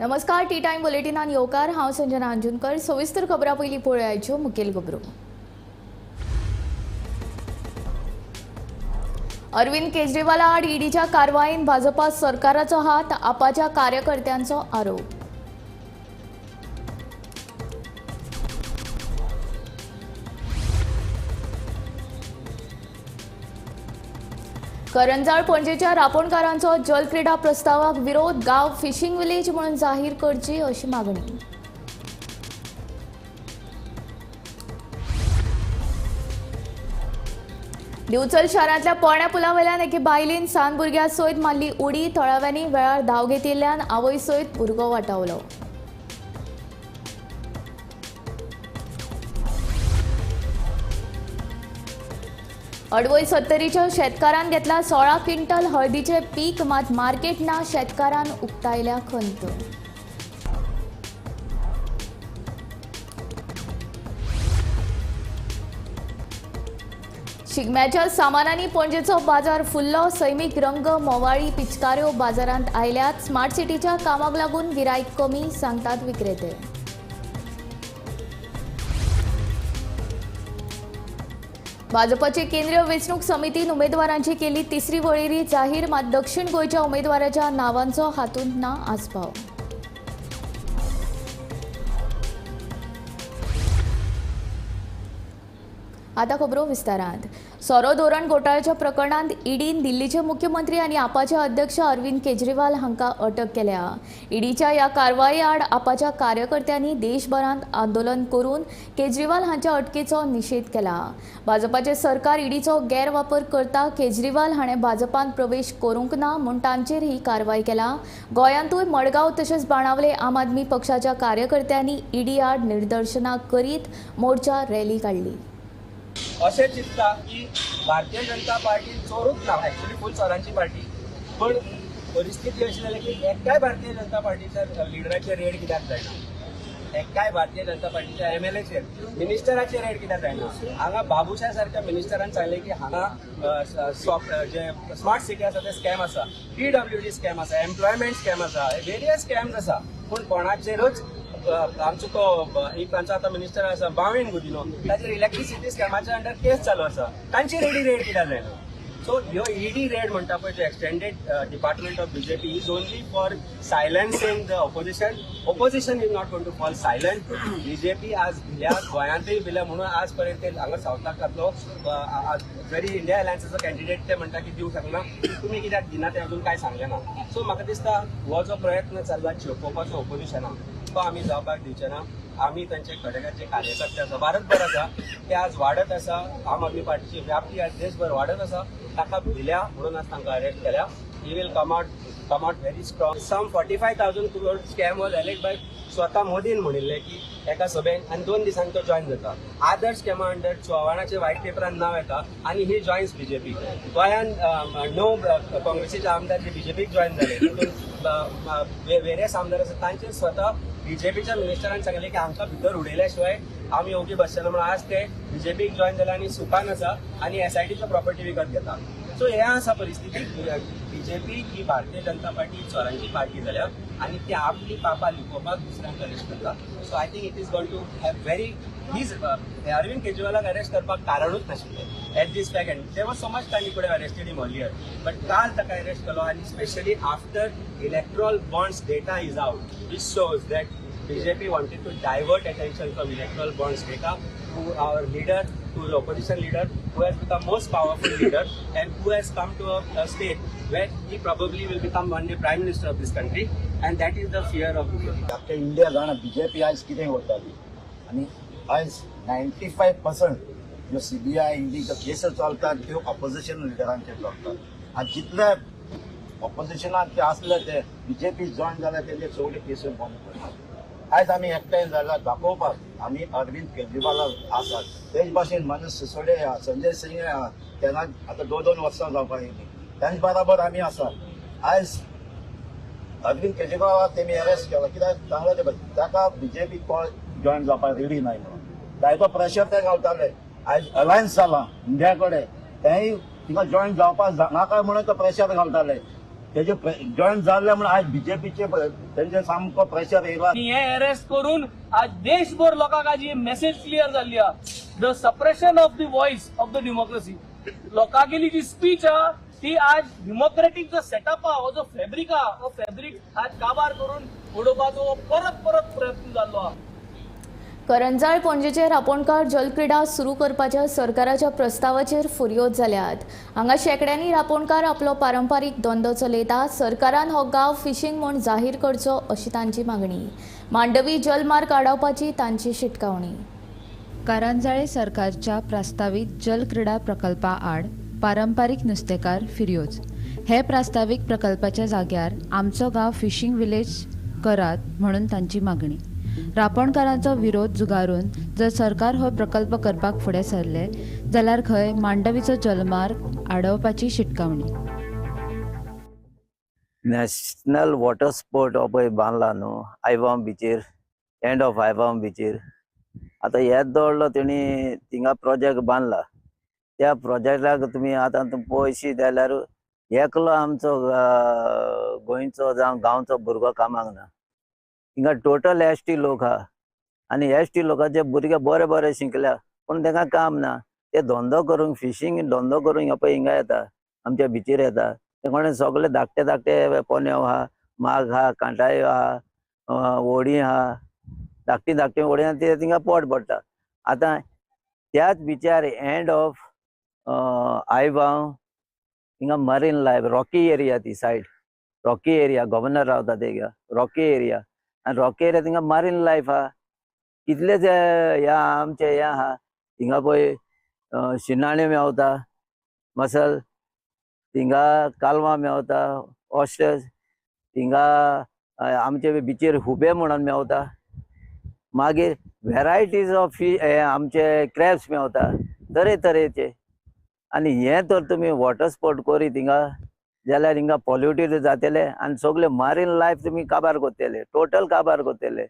नमस्कार, T time बुलेटिनान येवकार. हांव संजना अंजुनकर. सविस्तर खबरां पयलीं पळोवयाच्यो मुखेल खबरो. अरविंद केजरीवाला आड ईडीच्या कारवायेन भाजपा सरकाराचो हात, आपाच्या कार्यकर्त्यांचो आरोप. करंजाळ पणजेच्या रापोणकारांचो जलक्रीडा प्रस्तावाक विरोध, गांव फिशिंग विलेज म्हणून जाहीर करची अशी मागणी. दिवचल शारांतल्या पोरण्या पुलावेल्यान एके बायलेन सान भुरग्या सयत मारली उडी. थळाव्यांनी वेळार धांव घेतिल्ल्यान आवय सयत भुरगो वाटावलो. अडवय सत्तरीच्या शेतकारान घेतला 16 क्विंटल हळदीचे पीक, मात मार्केट ना, शेतकारान उक्तायल्या खंत. शिगम्याच्या सामानांनी पणजेचो बाजार फुल्लो. सैमीक रंग, मोवाळी पिचकाऱ्यो बाजारांत आयल्यात. स्मार्ट सिटीच्या कामाक लागून गिरायक कमी, सांगतात विक्रेते. भाजपाचे केंद्रीय वेंचणूक समितीन उमेदवारांची केली तिसरी वळेरी जाहीर, मात दक्षिण गोंयच्या उमेदवाराच्या नावांचो हातूंत ना आस्पाव. आता खबरो विस्तारांत. सोरो धोरण घोटाळ्याच्या प्रकरणांत ईडीन दिल्लीचे मुख्यमंत्री आनी आपाचे अध्यक्ष अरविंद केजरीवाल हांकां अटक केल्या. ईडीच्या ह्या कारवाये आड आपाच्या कार्यकर्त्यांनी देशभरांत आंदोलन करून केजरीवाल हांच्या अटकेचो निशेध केला. भाजपाचे सरकार ईडीचो गैरवापर करता. केजरीवाल हाणें भाजपान प्रवेश करूंक ना म्हूण तांचेर ही कारवाय केला. गोंयांतूय मडगांव तशेंच बाणावले आम आदमी पक्षाच्या कार्यकर्त्यांनी ईडी आड निदर्शनां करीत मोर्चा रॅली काडली. अशें चिंतता की भारतीय जनता पार्टी चोरूच ना, एक्चुअली फूल चोरांची पार्टी, पण परिस्थिती अशी जाली की एकाय भारतीय जनता पार्टीच्या लिडराचेर रेड कित्याक जायना, एकाय भारतीय जनता पार्टीच्या एमएलएचेर मिनिस्टराचेर रेड कित्याक जायना. हांगा बाबूशा सारक्या मिनिस्टरान सांगलें की हांगा जे स्मार्ट सिटी आसा ते स्कॅम आसा, पीडब्ल्यूडी स्कॅम आसा, एम्प्लॉयमेंट स्कॅम आसा, वेरियस स्कॅम्स आसा, पूण कोणाचेरूच आमचो तो एक तांचो आतां मिनिस्टर आसा बावेन गुदिनो, ताचेर इलेक्ट्रिसिटी स्कॅमाच्या अंडर केस चालू आसा, तांची रेडी रेड कित्याक जायना. सो ह्यो ईडी रेड म्हणटा पळय, जो extended department of BJP is only for silencing the opposition. Opposition is not going to fall silent. BJP आज भिल्या, गोंयांतूय भिल्या, म्हणून आज पर्यंत ते हांगा सावथाक घातलो. जरी इंडिया अलायन्साचो कॅन्डिडेट ते म्हणटा की दिवंक शकना, तुमी कित्याक दिना ते अजून कांय सांगलें ना. सो म्हाका दिसता हो जो प्रयत्न चल्ला चेपोवपाचो ऑपोजिशनाक, तो आमी जावपाक दिवचे ना. आमी तांचे घटकाचे कार्यकर्ते आसा, भारतभर आसा, ते आज वाडत आसा. आम आदमी पार्टीची व्याप्ती आज देशभर वाडत आसा, ताका भिल्या म्हणून आज तांकां अरेस्ट केल्या. He will come out very strong. Some 45,000 crore scam was alleged by स्वता मोदीन म्हणिल्लें की एका सभेन आनी 2 दिसांनी तो जॉयन जाता. आदर्श स्कॅमा अंडर चव्हाणाचे व्हायट पेपरान नांव येता आनी ही जॉयन्स बीजेपी. गोंयान 9 काँग्रेसीचे आमदार जे बीजेपीक जॉयन जाले, तातूंत वेरियस आमदार आसा, तांचेर स्वता बीजेपीच्या मिनिस्टरान सांगलें की हांकां भितर उडयल्या शिवाय आमी ओगी बसचे ना, म्हणून आज ते बीजेपीक जॉयन जाले आनी सुखान आसा आनी एसआयटीच्यो प्रॉपर्टी विकत घेता. सो हे आसा परिस्थिती. बीजेपी ही भारतीय जनता पार्टी चोरांची पार्टी जाल्या आनी ती आपली पापां लिपोवपाक दुसऱ्यांक अरेस्ट करता. So I think it is going to have very his Arvind केजरीवालाक arrest करपाक कारणूच नाशिल्लें at this second. There was so much time you could have arrested him earlier, but काल ताका अरेस्ट केलो आनी specially after electoral bonds data is out, which shows that BJP wanted to divert attention from electoral bonds data to our leader, to the opposition leader, who has become most powerful leader and who has come to a state where he probably will become one day prime minister of this country, and that is the fear of BJP. आख्या India जाणा BJP आयज कितें करताली आनी आयज 95% ज्यो CBI ED ज्यो केसी चलतात त्यो ऑपोजिशन लिडरांचेर चलतात आनी जितले ऑपोजिशनाक ते आसले ते बीजेपी जॉयन जाल्यार तेजे सगळे केसी बंद करतात. आयज आमी एकठांय जाल्यार दाखोवपाक आमी अरविंद केजरीवाल आसात, तेच भाशेन मनोज सिसोडे आहा, संजय सिंग आहा, तेन्ना आतां 2-2 वर्सां जावपाक येयलीं, तांचे बराबर आमी आसात. आयज अरविंद केजरीवालाक तेमी अरेस्ट केला कित्याक सांगलें ते ताका बीजेपी जॉयन जावपाक रेडी नाय म्हणून जायतो प्रेशर ते घालताले. आयज अलायन्स जाला इंडिया कडेन, तेंय तिका जॉयन जावपाक नाका म्हणून तो प्रेशर घालताले. तेजे जॉयन जाल्ले म्हणून आयज बीजेपीचे तेंचे सामको प्रेशर येयला. आनी हे अरेस्ट करून आज देशभर लोकांक आज ही मेसेज क्लियर जाल्ली आहा, the suppression of the voice of the democracy. लोकांगेली ji speech आहा ती आज डेमोक्रेटीक जो सेटअप आहा, हो जो फॅब्रीक आहा, हो फॅब्रीक आज काबार करून उडोवपाचो हो परत परत प्रयत्न जाल्लो आहा. करंजाळ पणजेचे रापोणकार जलक्रिडा सुरू करपाच्या सरकाराच्या प्रस्तावाचेर फुर्योज जाल्यात. हांगा शेंकड्यांनी रापोणकार आपलो पारंपारीक धंदो चलयता. सरकारान हो गांव फिशींग म्हूण जाहीर करचो अशी तांची मागणी. मांडवी जलमार्ग आडावपाची तांची शिटकावणी. करंजाळे सरकारच्या प्रस्तावीत जलक्रिडा प्रकल्पा आड पारंपारीक नुस्तेकार फिर्योज. हे प्रस्तावीत प्रकल्पाच्या जाग्यार आमचो गांव फिशींग विलेज करात म्हणून तांची मागणी. रापणकारांचो विरोध जुगारून जर सरकार हो प्रकल्प करपाक फुडें सरले जाल्यार खंय मांडवीचो जलमार्ग आडोवपाची शिटकावणी. नॅशनल वॉटर स्पोर्ट हो पळय बांदला न्हू आयवाम बिचीर, एंड ऑफ आयवाम बिचीर. आतां हेच दवरलो तेणी थिंगा प्रोजेक्ट बांदला. त्या प्रोजेक्टाक तुमी आतां पळयशी जाल्यार एकलो आमचो गोंयचो जावं गांवचो भुरगो कामाक ना. हिंगा टोटल एस टी लोक आहा आनी एस टी लोकांचे भुरगे बरे बरे शिकल्या पूण तांकां काम ना. ते धंदो करूंक फिशींग धंदो करूंक हे पळय हिंगा येता, आमच्या बिचीर येता. ते कोणे सगळे धाकटे धाकटे पोन्यो आहा, माग आहा, कांटायो आहा, होडी आहा, धाकटी धाकटी होडी आहा, ते थिंगा पोट पडटा. आतां त्याच बिचार एंड ऑफ आयबांव हिंगा मरीन लायफ रॉकी एरिया, ती सायड रॉकी एरिया, गव्हर्नर रावता ते रॉकी एरिया. आनी रॉकी एरिया थिंगा मरीन लायफ आहा. कितलेच ह्या आमचे हे आहा थिंगा पळय शिनाण्यो मेवता, मसल थिंगा कालवां मेवता, ऑस्टर्स थिंगा आमचे बिचीर हुबे म्हणून मेवता. मागीर वेरायटीज ऑफ फीश हे आमचे क्रॅब्स मेवता तरेतरेचे. आनी हें तर तुमी वॉटर स्पोर्ट करीत थिंगा जाल्यार हिंगा पॉल्युटेड जातले आनी सगळे मारीन लायफ तुमी काबार करतले, टोटल काबार करतले.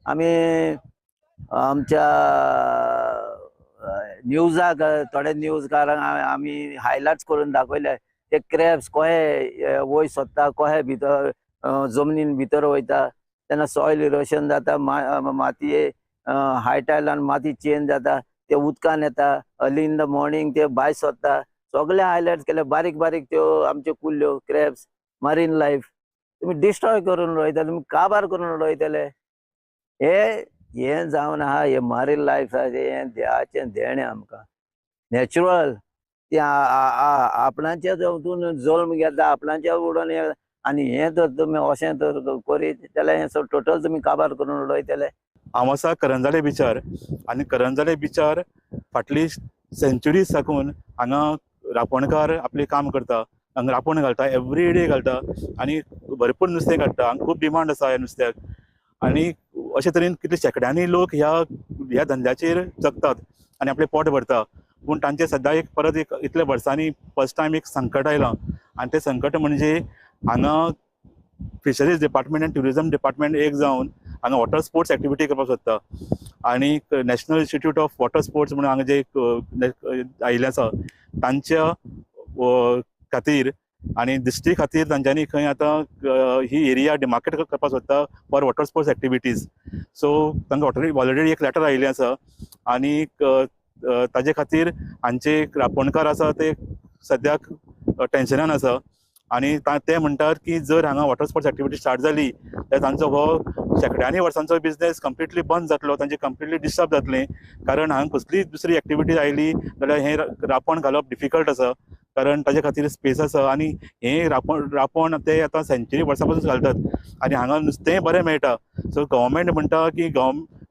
आमी आमच्या न्यूजाक थोडे न्यूजकारांक आमी हायलायट्स करून दाखयले ते क्रॅब्स कहे वयर सोदता, कहे भितर जमनीन भितर वयता तेन्ना सॉयल इरोशन जाता, मातये हाय टायलान माती चेंज जाता, ते उदकान येता अर्ली इन the morning ते भायर सोदता. सगळे हायलायट्स केले बारीक बारीक त्यो आमच्यो कुल्ल्यो क्रॅब्स मरीन लायफ तुमी डिस्ट्रॉय करून उडयता, तुमी काबार करून उडयतले. हे हें जावन आहा हे मरीन लायफ आहा हें देवाचें देणें आमकां नॅचरल. ते आपणाच्या हितून जल्म घेता, आपणाच्या उडोवन आनी हें जर तुमी अशें जर करीत जाल्यार हें टोटल तुमी काबार करून उडयतले. हांव आसा करंजाळे बिचार आनी करंजाळे बिचार फाटली सेंचुरीज साकून हांगा रापणकार आपलें काम करता, हांगा रापण घालता, एवरी डे घालता आनी भरपूर नुस्तें काडटा. हांगा खूब डिमांड आसा ह्या नुस्त्याक आनी अशे तरेन कितले शेंकड्यांनी लोक ह्या ह्या धंद्याचेर जगतात आनी आपलें पोट भरता. पूण तांचें सद्या एक परत एक इतल्या वर्सांनी फर्स्ट टायम एक संकट आयलां आनी तें संकट म्हणजे हांगा फिशरीज डिपार्टमेंट आनी ट्युरिजम डिपार्टमेंट एक जावन हांगा वॉटर स्पोर्ट्स एक्टिविटी करपाक सोदता आनी National Institute of Water Sports म्हणून हांगा जे एक आयिल्लें आसा तांच्या खातीर आनी दिश्टी खातीर तांच्यांनी खंय आतां ही एरिया डिमार्केट करपाक सोदता for water sports activities. So तांकां ऑलरेडी एक लेटर आयिल्लें आसा आनी ताजे खातीर हांचे रापणकार आसा ते सद्याक टेन्शनान आसा आनी ते म्हणटात की जर हांगा वॉटर स्पोर्ट्स एक्टिविटी स्टार्ट जाली जाल्यार तांचो हो शेंकड्यांनी वर्सांचो बिजनेस कंप्लिटली बंद जातलो, तांचे कंप्लिटली डिस्टर्ब जातलें. कारण हांगा कसलीय दुसरी एक्टिविटी आयली जाल्यार हें रापण घालप डिफिकल्ट आसा, कारण ताजे खातीर स्पेस आसा आनी हें रापण ते आतां सेंच्युरी वर्सां पासून घालतात आनी हांगा नुस्तेंय बरें मेळटा. सो गव्हर्मेंट म्हणटा की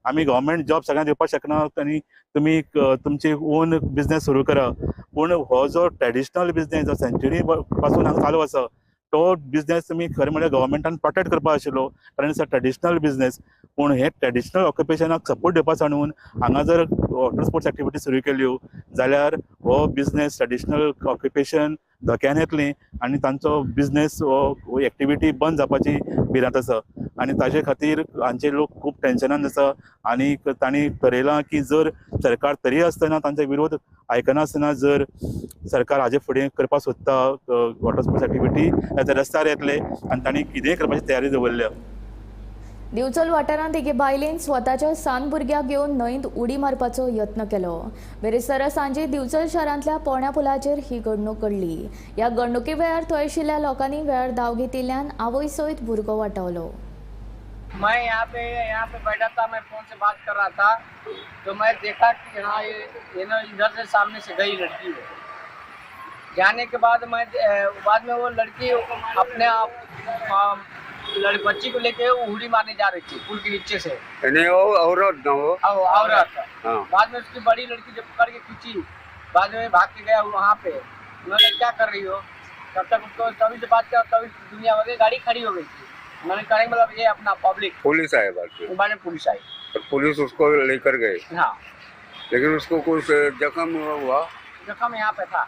आमी गव्हर्मेंट जॉब सगळ्यांक दिवपाक शकना आनी तुमी तुमची ओन बिजनेस सुरू करा. पूण हो जो ट्रेडिशनल बिजनेस जो सेंच्युरी पासून हांगा चालू आसा तो बिजनेस तुमी खरें म्हळ्यार गव्हर्मेंटान प्रोटेक्ट करपाक आशिल्लो, कारण it's a traditional business. पूण हे ट्रेडिशनल ऑक्युपेशनाक सपोर्ट दिवपा सांडून हांगा जर वॉटर स्पोर्ट्स एक्टिविटी सुरू केल्यो जाल्यार हो बिजनेस ट्रेडिशनल ऑक्युपेशन धोक्यान येतलीं आनी तांचो बिजनेस हो एक्टिविटी बंद जावपाची भिरांत आसा आनी ताजे खातीर हांचे लोक खूब टेन्शनान आसा आनी तांणी थरयलां की जर सरकार तरी आसतना तांचो विरोध आयकनासतना जर सरकार हाजे फुडें करपाक सोदता वॉटर स्पोर्ट्स एक्टिविटी जाल्यार रस्त्यार येतले आनी तांणी कितेंय करपाची तयारी दवरल्या. दिवचल वाठारांत एके बायलेन स्वताच्या सान भुरग्याक घेवन न्हंयत उडी मारपाचो यत्न केलो. बिरेस्तारा सांजे दिवचल शारांतल्या पोरण्या पुलाचेर ही घडणूक घडली. ह्या घडणुके वेळार थंय आशिल्ल्या लोकांनी वेळार धांव घेतिल्ल्यान आवय सयत भुरगो वाटावलो. मैं यहाँ पे बैठा था, मैं फोन से बात कर रहा था तो मैं देखा कि हाँ ये ना इधर से सामने से गई लड़की है. जाने के बाद मैं बाद में वो लड़की अपने आप बच्ची को लेके उड़ी मारने जा रही थी पुल के नीचे से. नहीं वो औरत ना, वो औरत. हाँ। बाद में उसकी बड़ी लड़की जब पकड़ के खींची, बाद में भाग के गया वहाँ पे. उन्होंने क्या कर रही हो, तब तक उसको तभी से बात किया, तभी दुनिया भर की गाड़ी खड़ी हो गई थी. उन्होंने करेंगे मतलब ये अपना पब्लिक पुलिस आए बाद में, बाद में पुलिस आई और पुलिस उसको लेकर गए. हाँ, लेकिन उसको कुछ जख्म हुआ? जख्म यहाँ पे था.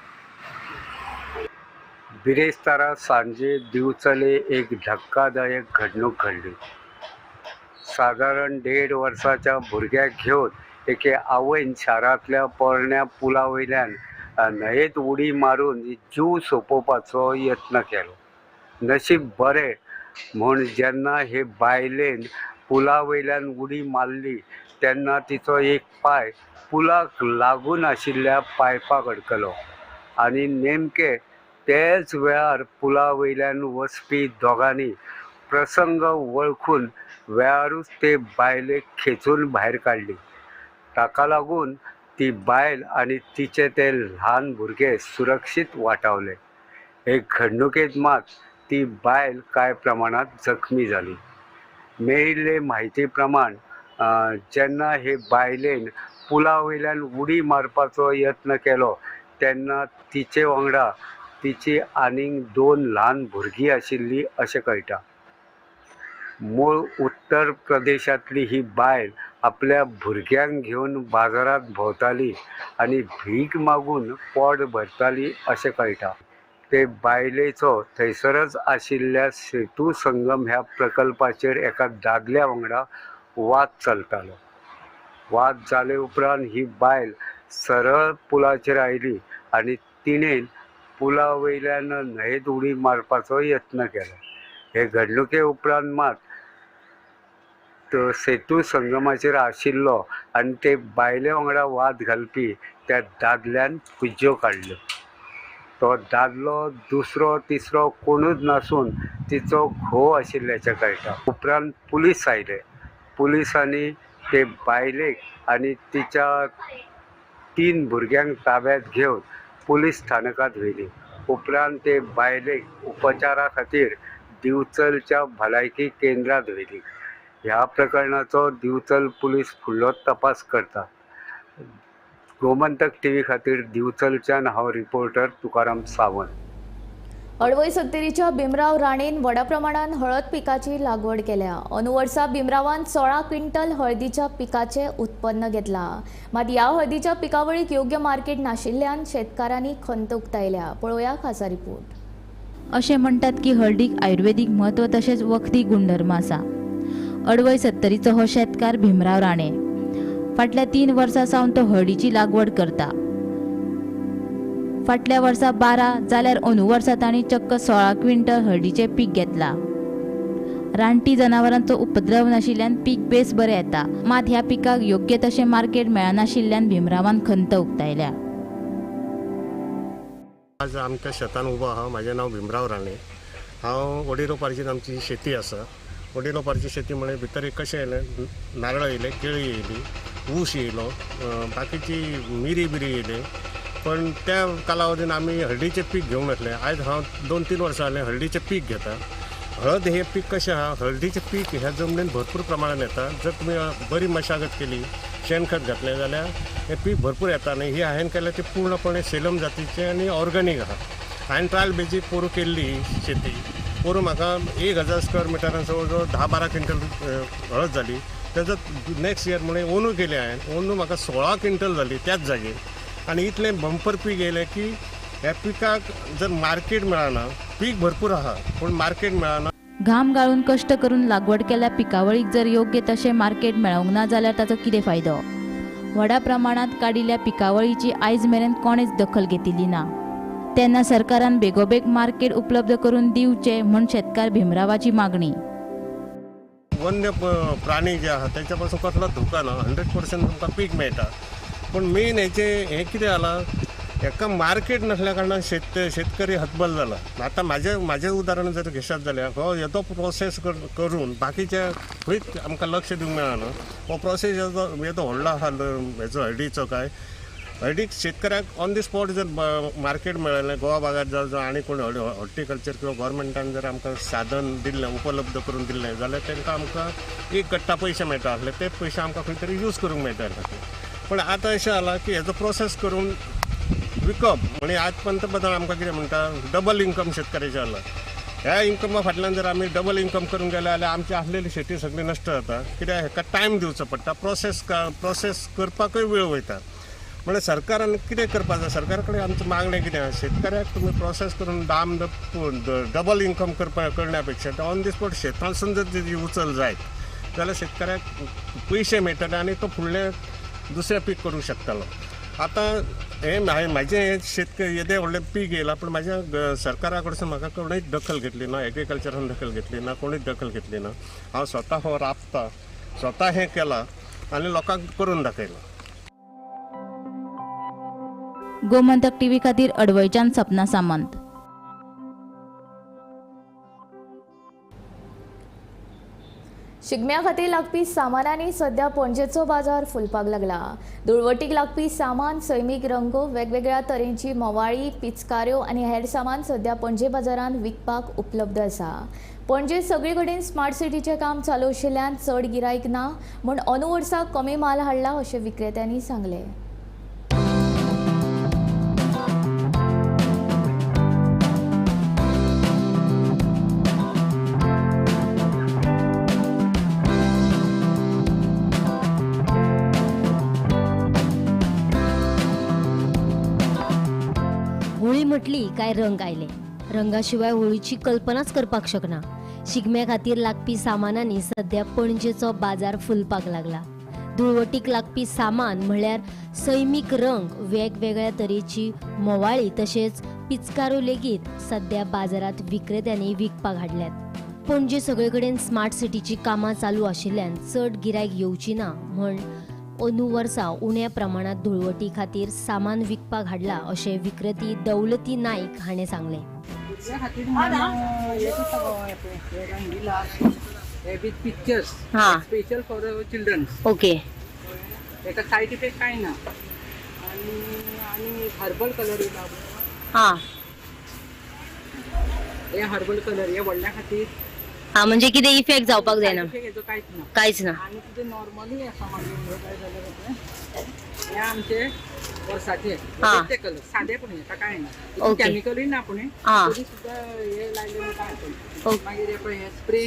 बिरेस्तारा सांजे दिवचले एक धक्कादायक घडणूक घडली. सादारण 1.5 वर्साच्या भुरग्याक घेवन एके आवयन शारांतल्या पोरण्या पुला वयल्यान न्हंयेंत उडी मारून जीव सोंपोवपाचो यत्न केलो. नशीब बरें म्हूण जेन्ना हे बायलेन पुला वयल्यान उडी मारली तेन्ना तिचो एक पांय पुलाक लागून आशिल्ल्या पायपाक अडकलो आनी नेमके तेच वेळार पुला वयल्यान वचपी दोगांनी प्रसंग वळखून वेळारूच ते बायलेक खेचून भायर काडली. ताका लागून ती बायल आनी तिचे ते ल्हान भुरगे सुरक्षीत वाटावले. हे घडणुकेंत मात ती बायल कांय प्रमाणांत जखमी जाली. मेळिल्ले म्हायती प्रमाण जेन्ना हे बायलेन पुला वयल्यान उडी मारपाचो यत्न केलो तेन्ना तिचे वांगडा तिची आनीक 2 ल्हान भुरगीं आशिल्लीं अशें कळटा. मूळ उत्तर प्रदेशांतली ही बायल आपल्या भुरग्यांक घेवन बाजारांत भोंवताली आनी भीक मागून पोट भरताली अशें कळटा. ते बायलेचो थंयसरच आशिल्ल्या सेतू संगम ह्या प्रकल्पाचेर एका दादल्या वांगडा वाद चलतालो. वाद जाले उपरांत ही बायल सरळ पुलाचेर आयली आनी तिणें पुला वयल्यान न्हंयेंत उडी मारपाचो यत्न केलो. हे घडणुके उपरांत मात सेतू संगमाचेर आशिल्लो आनी ते बायले वांगडा वाद घालपी त्या दादल्यान फुज्यो काडल्यो. तो दादलो दुसरो तिसरो कोणूच नासून तिचो घोव आशिल्ल्याचें कळटा. उपरांत पुलीस आयले. पुलिसांनी ते बायलेक आनी तिच्या 3 भुरग्यांक ताब्यांत घेवन पुलीस स्थानकांत व्हेली. उपरांत ते बायलेक उपचारा खातीर दिवचलच्या भलायकी केंद्रांत व्हेली. ह्या प्रकरणाचो दिवचल पुलीस फुडलो तपास करता. गोमंतक टीव्ही खातीर दिवचलच्यान हांव रिपोर्टर तुकाराम सावंत. अडवय सत्तरीच्या भीमराव राणेन व्हडा प्रमाणात हळद पिकाची लागवड केल्या. अंदू वर्सा भीमरावान 16 क्विंटल हळदीच्या पिकाचे उत्पन्न घेतला. मात ह्या हळदीच्या पिकावळीक योग्य मार्केट नाशिल्ल्यान शेतकारांनी खंत उक्तायल्या. पळोवया खासा रिपोर्ट. अशें म्हणटात की हळदीक आयुर्वेदीक म्हत्व तशेंच वखदी गुणधर्म आसा. अडवय सत्तरीचो हो शेतकार भीमराव राणे फाटल्या 3 वर्सां सावन तो हळदीची लागवड करता. फाटल्या वर्सा 12 जाल्यार अंदू वर्सा तांणी चक्क 16 क्विंटल हळदीचें पीक घेतलां. रानटी जनावरांचो उपद्रव नाशिल्ल्यान पीक बेस बरें येता. मात ह्या पिकाक योग्य तशें मार्केट मेळनाशिल्ल्यान भीमरावान खंत उक्तायल्या. आज आमच्या शेतान उबो आहा. म्हाजें नांव भीमराव राणे. हांव वडिलोपार्जीन आमची शेती आसा. वडिलोपार्जी शेती म्हळ्यार भितर एक कशें येयलें, नारळ येयले, केळी येयली, ऊस येयलो, बाकीची मिरी बिरी येयली. पण त्या कालावधीन आमी हळदीचें पीक घेवंक नासलें. आयज हांव 2-3 वर्सां जालें हळदीचें पीक घेता. हळद हें पीक कशें आहा, हळदीचें पीक ह्या जमनीन भरपूर प्रमाणान येता. जर तुमी बरी मशागत केली, शेणखत घातलें जाल्यार हें पीक भरपूर येता. आनी ही हांवें केलें तें पूर्णपणे सेलम जातीचें आनी ऑर्गेनीक आहा. हांवें ट्रायल बेजीक पोरूं केल्ली शेती. पोरूं म्हाका 1000 स्क्वेअर मिटरान जवळ जवळ 10-12 क्विंटल हळद जाली. तेजो नेक्स्ट इयर म्हणून ओनू केली हांवें. ओनू म्हाका 16 क्विंटल जाली त्याच जागेर. आनी इतलें बंपर पीक येयलें की ह्या पिकाक जर मार्केट मेळना, पीक भरपूर आहा पूण मार्केट मेळना. घाम गाळून कश्ट करून लागवड केल्ल्या पिकावळीक जर योग्य तशें मार्केट मेळोंक ना जाल्यार ताचो कितें फायदो? व्हडा प्रमाणांत काडिल्ल्या पिकावळीची आयज मेरेन कोणेच दखल घेतिल्ली ना. तेन्ना सरकारान बेगोबेग मार्केट उपलब्ध करून दिवचें म्हूण शेतकार भीमरावाची मागणी. वन्य प्राणी जे आहा तेच्या पासून कसलो धोका ना, 100% तुमकां पीक मेळटा. पूण मेन हेचें हें कितें जालां, हेका मार्केट नासल्या कारणान शेतकरी हतबल जाला. आतां म्हाजें उदाहरण जर घेशात जाल्यार हो येदो प्रोसेस करून बाकीच्या खंयच आमकां लक्ष दिवंक मेळना. हो प्रोसेस येदो व्हडलो आहा हेचो हळदीचो, काय हळदीक शेतकऱ्याक ऑन the spot जर मार्केट मेळ्ळें गोवा भागात जावं आनी कोण हॉर्टिकल्चर किंवा गोवोरमेंटान जर आमकां साधन दिल्लें, उपलब्ध करून दिल्लें जाल्यार तांकां आमकां एक गट्टा पयशे मेळटा आसले, ते पयशे आमकां खंय तरी यूज करूंक मेळटा आसले. पूण आतां अशें जालां की हेजो प्रोसेस करून विकप म्हणजे आज पंतप्रधान आमकां कितें म्हणटा, डबल इन्कम शेतकऱ्याचें जाला. ह्या इन्कमा फाटल्यान जर आमी डबल इन्कम करूंक गेले जाल्यार आमची आसलेली शेती सगळी नश्ट जाता. कित्याक हेका टायम दिवचो पडटा, प्रोसेस करपाकूय वेळ वयता. म्हणल्यार सरकारान कितें करपाक जाय, सरकारा कडेन आमचें मागणें कितें आसा, शेतकऱ्याक तुमी प्रोसेस करून दाम डबल इन्कम करण्या पेक्षा ऑन the spot शेतांसून जर तेजी उचल जायत जाल्यार शेतकऱ्याक पयशे मेळटले आनी तो फुडलें दुसरें पीक करूंक शकतलो. आतां हें म्हाजें हें शेतकरी येदें व्हडलें पीक येयलां पूण म्हाज्या सरकारा कडसून म्हाका कोणूच दखल घेतली ना, एग्रीकल्चरान दखल घेतली ना, कोणूच दखल घेतली ना. हांव स्वता हो राबता, स्वता हें केलां आनी लोकांक करून दाखयलां. गोमंतक टीव्ही खातीर अडवयच्यान सपना सामंत. शिगम्या खातीर लागपी सामानांनी सध्या पणजेचो बाजार फुलपाक लागला. धुळवटीक लागपी सामान, सैमीक रंग, वेगवेगळ्या तरेची मोवाळी, पिचकाऱ्यो आनी हेर सामान सध्या पणजे बाजारांत विकपाक उपलब्ध आसा. पणजे सगळे कडेन स्मार्ट सिटीचें काम चालू आशिल्ल्यान चड गिरायक ना म्हूण अंदू वर्सा कमी माल हाडला अशें विक्रेत्यांनी सांगलें. होळी म्हटली काय रंग आयले, रंगाशिवाय होळीची कल्पनाच करपाक शकना. शिगम्या खातीर लागपी सामानांनी सध्या पणजेचो बाजार फुलपाक लागला. धुळवटीक लागपी सामान म्हळ्यार सैमीक रंग, वेगवेगळ्या तरेची मोवाळी तशेंच पिचकारो लेगीत सध्या बाजारांत विक्रेत्यांनी विकपाक हाडल्यात. पणजे सगळे कडेन स्मार्ट सिटीची कामां चालू आशिल्ल्यान चड गिरायक येवची ना म्हण अंदू वर्सा उण्या प्रमाणात धुळवटी खातीर सामान विकपाक हाडला अशें विक्रेती दौलती नाईक हाणें सांगलें. Special for childrens. ओके. हेका सायड इफेक्ट कांय ना आनी हर्बल कलर येयला. हां, हे हर्बल कलर हे व्हडल्या खातीर. हा, म्हणजे कितें इफेक्ट जावपाक जायना, कांयच ना, कांयच ना. आनी तुजें नॉर्मली आसा मागीर काय जाल्यार हे आमचे वर्साचे ते कलर सादे, पूण हेका कांय ना, केमिकलूय ना, पूण तरी सुद्दां हे लायले काय. मागीर हे पळय हे स्प्रे,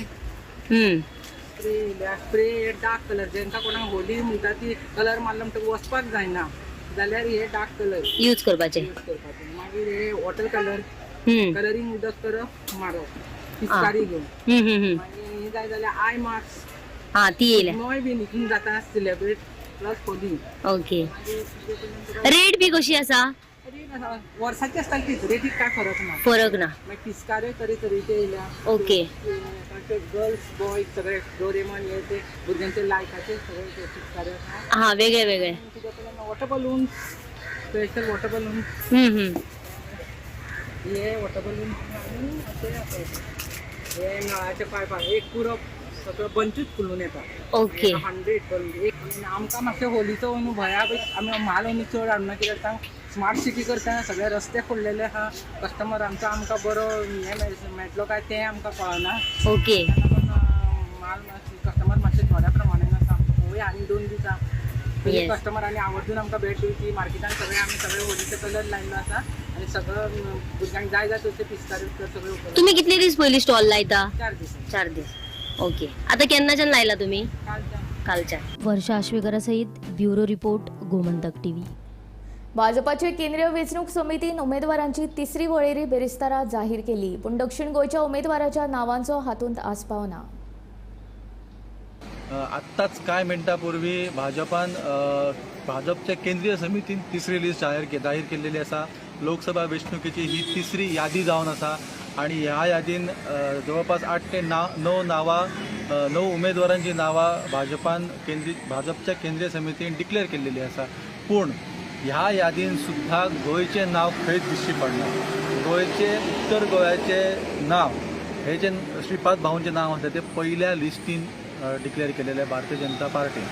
स्प्रे येयल्या. स्प्रे हे डार्क कलर, जेंका कोणाक होली म्हणटा ती कलर मारलो म्हणटकच वचपाक जायना जाल्यार हे डार्क कलर यूज करपाचे. मागीर हे वॉटर कलर, कलरींग उदक करप, मारप पिचकारी घेवन. मागीर जाय जाल्यार आय मास्क, हां ती येयल्या, मोय बीन हितून जाता celebrate plus Holi. Okay. Rate बी कशी आसा? रेट वर्साची आसता तीच, रेटीक काय फरक ना, फरक ना. मागीर पिचकाऱ्यो तरेतरेचे येयल्या. ओके. गर्ल्स बॉयज सगळे डोरेमॉन हे ते भुरग्यांचे लायकाचे सगळे पिचकाऱ्यो आसा. हां, वेगळे वेगळे. तुज्या कडल्यान water balloon, special water balloon, हे वॉटर बलून आनी अशे आसा. हे नळाचे पायपाक एक पुरो सगळो बंचूच फुलून येता. ओके. 100 बलून एक. आमकां मातशें होलीचो अंदू भंया आमी म्हाल अंदू चड हाडना, कित्याक सांग स्मार्ट सिटी करतना सगळे रस्ते फोडलेले आहा, कस्टमर आमचो आमकां बरो हें मेळटलो काय तें आमकां कळना. ओके. माल कस्टमर मातशे थोड्या प्रमाणान आसा आमकां, पळोवया आनी 2 दीस तरी कस्टमर आनी आवर्जून आमकां भेट दिवची. मार्केटान सगळे आमी सगळे होलीचे कलर लायिल्लो आसा आनी सगळं भुरग्यांक जाय जाय तशे पिचकारी सगळे उपलब्ध. तुमी कितले दीस पयलीं स्टॉल लायता? 4 दीस. 4 दीस. ओके. आतां केन्नाच्यान लायला तुमी? कालच्यान. वर्षा आश्वेकरा सहित ब्युरो रिपोर्ट, गोमंतक टीव्ही. भाजपाचे केंद्रीय वेंचणूक समितीन उमेदवारांची तिसरी वळेरी बेरेस्तारा जाहीर केली, पूण दक्षिण गोंयच्या उमेदवाराच्या नावांचो हातूंत आस्पाव ना. आत्ताच कांय मिनटां पूर्वी भाजपान भाजपच्या केंद्रीय समितीन तिसरी लिस्ट जाहीर केल्लेली आसा. लोकसभा वेंचणुकेची ही तिसरी यादी जावन आसा आणि ह्या यादीन जवळपास 8 ते 9 नावां 9 उमेदवारांची नावां भाजपान भाजपच्या केंद्रीय समितीन डिक्लेअर केल्लेली आसा. पूण ह्या यादीन सुद्दां गोंयचें नांव खंयच दिश्टी पडना. गोंयचे उत्तर गोव्याचें नांव हे जे श्रीपाद भाऊंचें नांव आसा तें पयल्या लिस्टीन डिक्लेअर केलेलें भारतीय जनता पार्टीन.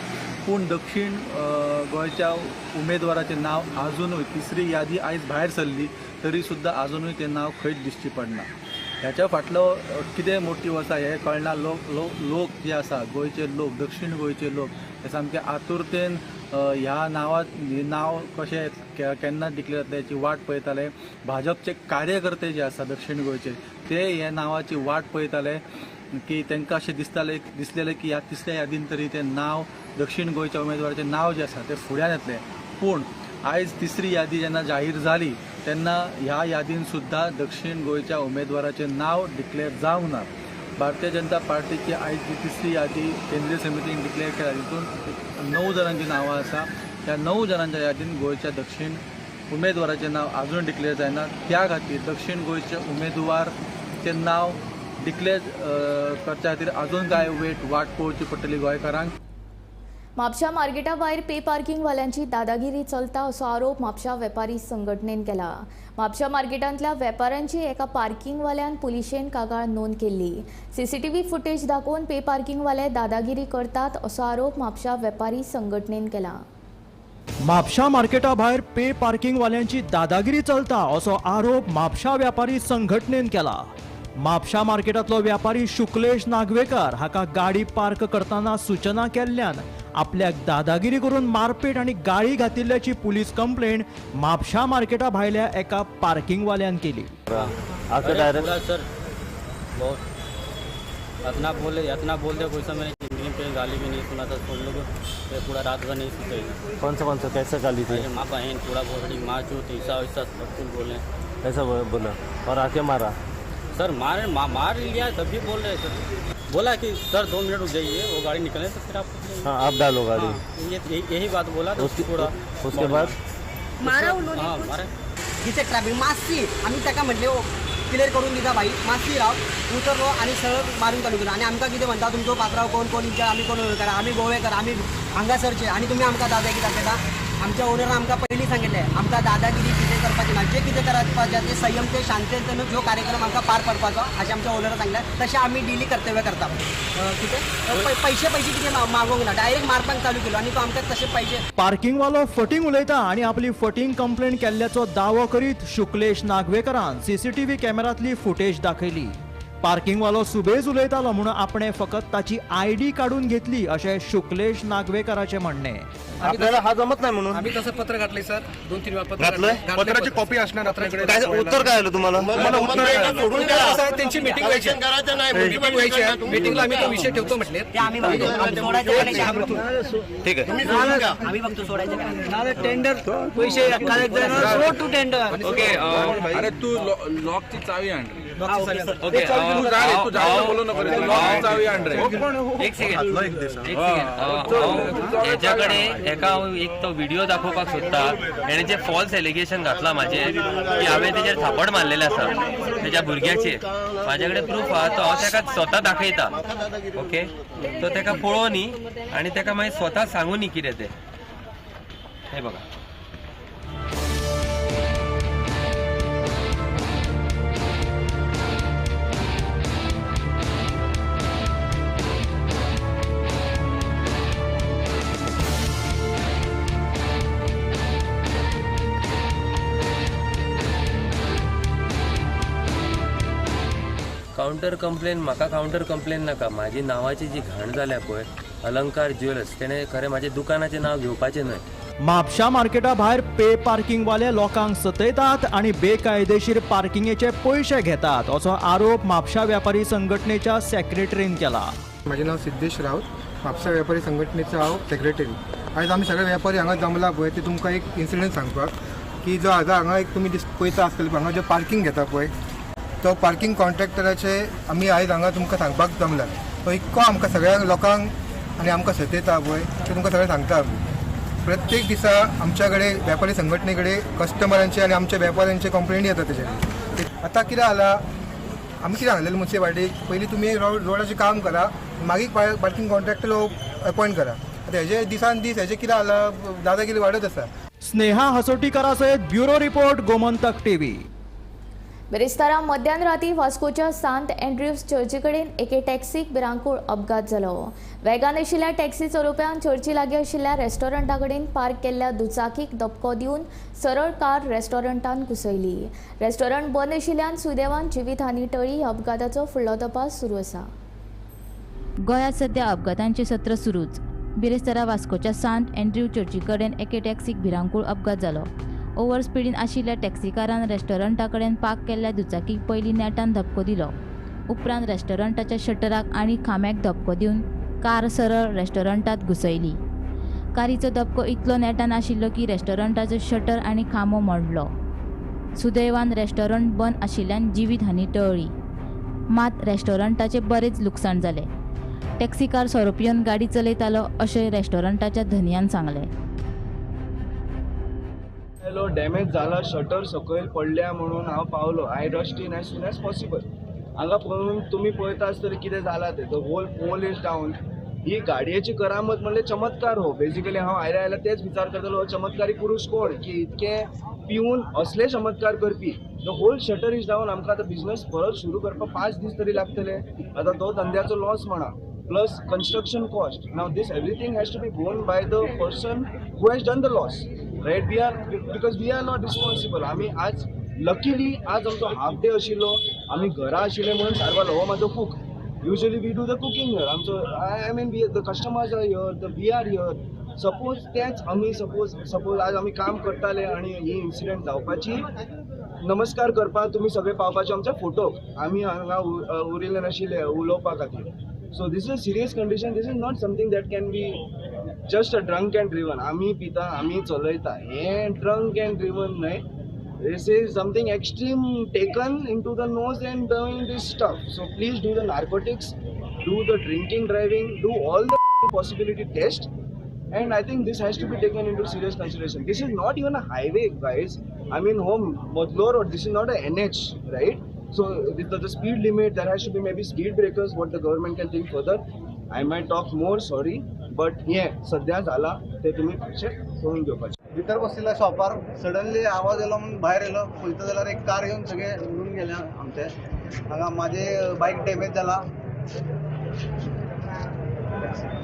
पूण दक्षिण गोंयच्या उमेदवाराचें नांव आजुनूय तिसरी यादी आयज भायर सरली तरी सुद्दां आजुनूय तें नांव खंयच दिश्टी पडना. ह्याच्या फाटलो कितें मोटीव आसा हें कळना. लोक जे आसा गोंयचे लोक, दक्षिण गोंयचे लोक हे सामके आतुरतेन ह्या नांव कशें केन्ना डिक्लेअर जातलें हेची वाट पळयताले. भाजपचे कार्यकर्ते जे आसा दक्षिण गोंयचे ते ह्या नांवाची वाट पळयताले की तांकां अशें दिसलेलें की ह्या तिसऱ्या यादीन तरी तें नांव दक्षिण गोंयच्या उमेदवाराचें नांव जें आसा तें फुड्यान येतलें. पूण आयज तिसरी यादी जेन्ना जाहीर जाली तेन्ना ह्या यादीन सुद्दां दक्षिण गोंयच्या उमेदवाराचें नांव डिक्लेअर जावंक ना. भारतीय जनता पार्टीची आयज जी तिसरी यादी केंद्रीय समितीन डिक्लेअर केल्या तितून 9 जाणांची नांवां आसा. ह्या 9 जाणांच्या यादीन गोंयच्या दक्षिण उमेदवाराचें नांव आजून डिक्लेअर जायना. त्या खातीर दक्षिण गोंयचे उमेदवारचें नांव डिक्लेअर करच्या खातीर अजून काय वाट पळोवची पडटली गोंयकारांक. म्हापशा मार्केटा भायर पे पार्किंगवाल्यांची दादागिरी चलता असो आरोप म्हापशा वेपारी संघटनेन केला. म्हापशा मार्केटांतल्या वेपाऱ्यांची एका पार्किंगवाल्यान पुलिशेन कागाळ नोंद केल्ली. सीसीटीव्ही फुटेज दाखोवन पे पार्किंगवाले दादागिरी करतात असो आरोप म्हापशा वेपारी संघटनेन केला. म्हापशा मार्केटा भायर पे पार्किंगवाल्यांची दादागिरी चलता असो आरोप म्हापशा व्यापारी संघटनेन केला. म्हापशा मार्केटांतलो व्यापारी शुक्लेश नागवेकर हाका गाडी पार्क करतना सूचना केल्ल्यान आपल्याक दादागिरी करून मारपेट आनी गाळी घातिल्ल्याची पुलीस कंप्लेंट म्हापशा मार्केटा भायल्या एका पार्किंगवाल्यान केली. सर बहुत इतना बोल दे कोई सा मैंने जिंदगी में गाली भी नहीं सुना था. सुन लोग पूरा रात भर नहीं सोते. कौन सा कैसा गाली थी? माँ बहन पूरा भोसड़ी माँ चूत ऐसा वैसा सब कुछ बोले. ऐसा बोला और आके मारा? सर मार लिया तभी बोल रहे सर. बोला कि सर 2 मिनट रुक जाइए, वो गाड़ी निकले तो फिर आप, हाँ आप डालो गाड़ी। हाँ, यही बात बोला तो थोड़ा उसके बाद मारा उन्होंने। हाँ मारा जिसे ट्रॅफिक मातशी आमी ताका म्हटले क्लियर करून दिता भाई, मातशी राव उतरलो आनी सरळ मारून चालू केलो. आनी आमकां कितें म्हणटा तुमचो पात्राव कोण कोण इंचार्ज आमी कोण करा, आमी गोवेकर, आमी हांगासरचे आनी तुमी आमकां दादागिरी दाखयता. आमच्या ओनरान आमकां पयलीं सांगिल्लें आमकां दादागिरी कितें करपाची ना, जे कितें करपाचें ते संयम ते शांततेन जो कार्यक्रम आमकां पार पडपाचो अशें आमच्या ओनरान सांगलें. तशें आमी डेली कर्तव्य करता. कितें पयशे पयशे कितें मागूंक ना, डायरेक्ट मारपाक चालू केलो आनी तो आमकां तशे पयशे. पार्किंगवालो फटींग उलयता आनी आपली फटींग कंप्लेंट केल्ल्याचो दावो करीत शुक्लेश नागवेकरान सीसीटीव्ही कॅमेरांतली फुटेज दाखयली. पार्किंगवालो सुबेज उलयतालो म्हणून आपणे फकत ताची आयडी काडून घेतली अशें शुक्लेश नागवेकराचें म्हणणें. आपल्याला हा जमत नाही म्हणून आम्ही तसं पत्र घातले सर, 2-3 वेळा पत्र घातलंय. पत्राची कॉपी असणार आपल्याकडे. उत्तर काय आलं तुम्हाला? त्यांची मीटिंग व्हायची, मीटिंगला आम्ही तो विषय ठेवतो म्हटले. ठीक आहे, आम्ही बघतो सोडायचं टेंडर पैसे टू टेंडर. ओके, अरे तू लॉकची चावी आण. ओके, एक सेकंड, हेच्याकडे एका एक तो व्हिडिओ दाखोवपाक सोदता. हेणे जे फॉल्स एलिगेशन घातला म्हाजेर की हांवें तेजेर थापड मारलेलें आसा तेज्या भुरग्याचेर, म्हाजे कडेन प्रूफ आहा, तो हांव तेका स्वता दाखयता. ओके, तो तेका पळोवनी आनी तेका मागीर स्वता सांगूनी कितें तें. हें बघा, कावंटर कंप्लेन म्हाका कावंटर कंप्लेन नाका. म्हाजी नांवाची जी घाण जाल्या पळय अलंकार ज्वेलर्स, तेणें खरें म्हाजें दुकानाचें नांव घेवपाचें न्हय. म्हापशा मार्केटा भायर पे पार्किंगवाले लोकांक सतयतात आनी बेकायदेशीर पार्किंगेचे पयशे घेतात असो आरोप म्हापशा व्यापारी संघटनेच्या सेक्रेटरीन केला. म्हजें नांव सिद्धेश राऊत, म्हापसा व्यापारी संघटनेचो हांव सेक्रेटरी. आयज आमी सगळे व्यापारी हांगा जमला पळय ते तुमकां एक इन्सिडंट सांगपाक. की जो आतां हांगा एक तुमी पळयता आसतले, हांगा जो पार्किंग घेता पळय तो पार्किंग कॉन्ट्रॅक्टराचे आमी आयज हांगा तुमकां सांगपाक जमला. तो इतको आमकां सगळ्या लोकांक आनी आमकां सतयता पळय ते तुमकां सगळें सांगता. आमी प्रत्येक दिसा आमच्या कडेन वेपारी संघटने कडेन कस्टमरांचे आनी आमच्या वेपाऱ्यांचे कंप्लेनी येता तेजे कडेन. आतां कितें जाला, आमी कितें सांगलेलें मुन्सिपालिटीक, पयलीं तुमी रोडाचें काम करा, मागीर पार्किंग कॉन्ट्रॅक्टर अपॉयंट करा. आतां हेजे दिसान दीस हेजें कितें जाला, दादागिरी वाडत आसा. स्नेहा हसोटीकरा सयत ब्युरो रिपोर्ट, गोमंतक टीव्ही. बिरेस्तारा मध्यान राती वास्कोच्या सांत अँड्र्यूज चर्ची कडेन एके टॅक्सीक भिरांकूळ अपघात जालो. वेगान आशिल्ल्या टॅक्सी चलोवप्यान चर्ची लागीं आशिल्ल्या रेस्टॉरंटा कडेन पार्क केल्ल्या दुचाकीक धपको दिवन सरळ कार रेस्टॉरंटान घुसयली. रेस्टॉरंट बंद आशिल्ल्यान सुदैवान जिवीत हानी टळ्ळी. अपघाताचो फुडलो तपास सुरू आसा. गोंयांत सध्या अपघातांचे सत्र सुरूच. बिरेस्तारा वास्कोच्या सांत अँड्र्यू चर्ची कडेन एके टॅक्सीक भिरांकूळ अपघात जालो. ओव्हर स्पिडीन आशिल्ल्या टॅक्सीकारान रेस्टॉरंटा कडेन पार्क केल्ल्या दुचाकीक पयलीं नेटान धपको दिलो. उपरांत रेस्टॉरंटाच्या शटराक आनी खांब्याक धपको दिवन कार सरळ रेस्टॉरंटात घुसयली. कारीचो धपको इतलो नेटान आशिल्लो की रेस्टॉरंटाचो शटर आनी खांबो मोडलो. सुदैवान रेस्टॉरंट बंद आशिल्ल्यान जिवीत हानी टळ्ळी, मात रेस्टॉरंटाचें बरेंच लुकसाण जालें. टॅक्सीकार सोरो पिवन गाडी चलयतालो अशें रेस्टॉरंटाच्या धनयान सांगलें. डॅमेज जाला, शटर सकयल पडल्या म्हणून हांव पावलो. I rushed in as soon as possible. हांगा पळोवन तुमी पळयता आसतले कितें जालां तें. The whole pole is down. ही गाडयेची करामत म्हणल्यार चमत्कार हो. बेजिकली हांव आयल्या आयल्या तेच विचार करतालो, हो चमत्कारी पुरूश कोण की इतके पिवन असले चमत्कार करपी. The whole shutter is down. आमकां आतां बिजनस परत सुरू करपाक 5 दीस तरी लागतले. आतां तो धंद्याचो लॉस म्हणा, plus construction cost. Now this everything has to be borne by the person who has done the loss, right? We are, because we are not responsible. आमी आज लकीली आज आमचो हाफ डे आशिल्लो, आमी घरा आशिल्ले म्हणून सारवालो. हो म्हाजो cook. Usually we do the cooking here. आमचो I mean we the customers are here, the we are here. Suppose तेच आमी सपोज आज आमी काम करताले आनी ही इन्सिडंट जावपाची, नमस्कार करपाक तुमी सगळे पावपाचे आमच्या फोटोक, आमी हांगा उरिल्ले नाशिल्ले उलोवपा खातीर. So this is a serious condition. This is not something that can be just a drunk and driven. आमी पिता, आमी चलयता, हें ड्रंक एंड ड्रिवन न्हय. This is something extreme taken into the nose and doing this stuff. So please do the narcotics, do the drinking driving, do all the possibility test. And I think this has to be taken into serious consideration. This is not even a highway, guys. I mean, home Modlo Road, this is not a NH, right? So the speed limit, there has to be maybe speed breakers, what the government can think further. I might talk more, sorry, but yeah, सध्या झाला ते तुम्ही करून घेवपाचे. भितर बशिल्ल्या शॉपार suddenly आवाज येयलो म्हणून भायर येयलो, पळयता जाल्यार एक कार येवन सगळें उडून गेलें आमचें. हांगा म्हाजें बायक डॅमेज जाला.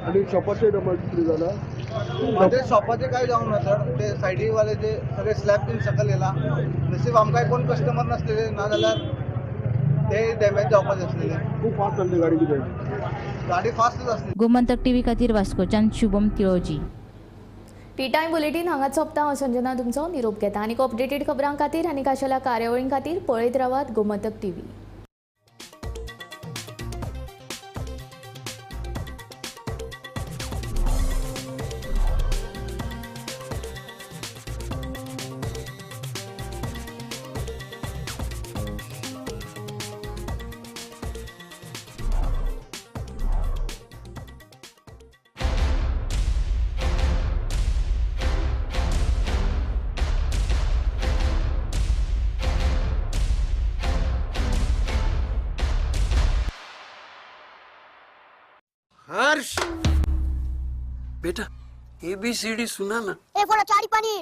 आनी शॉपाचें डॅमेज कितें जाला? म्हाजे शॉपाचें कांय जावंक ना सर. ते सायडीवाले ते सगळे स्लॅब बीन सकयल येयला. नसीब आमकांय कोण कस्टमर नासलेले, ना जाल्यार ते डॅमेज जावपाचे आसलेले. खूब फास्ट चल्ली गाडी कितें? गाडी फास्टच आसली. गोमंतक टीव्ही खातीर वास्कोच्यान Shubham Tiloji. Tea time bulletin हांगाच सोंपता. हांव संजना तुमचो निरोप घेता. आनीक अपडेटेड खबरां खातीर आनी खाशेल्या कार्यावळीं खातीर पळयत रावात गोमंतक टीव्ही. हर्ष बेटा ABCD सुना ना. ए फोड़ा चारी पनीर.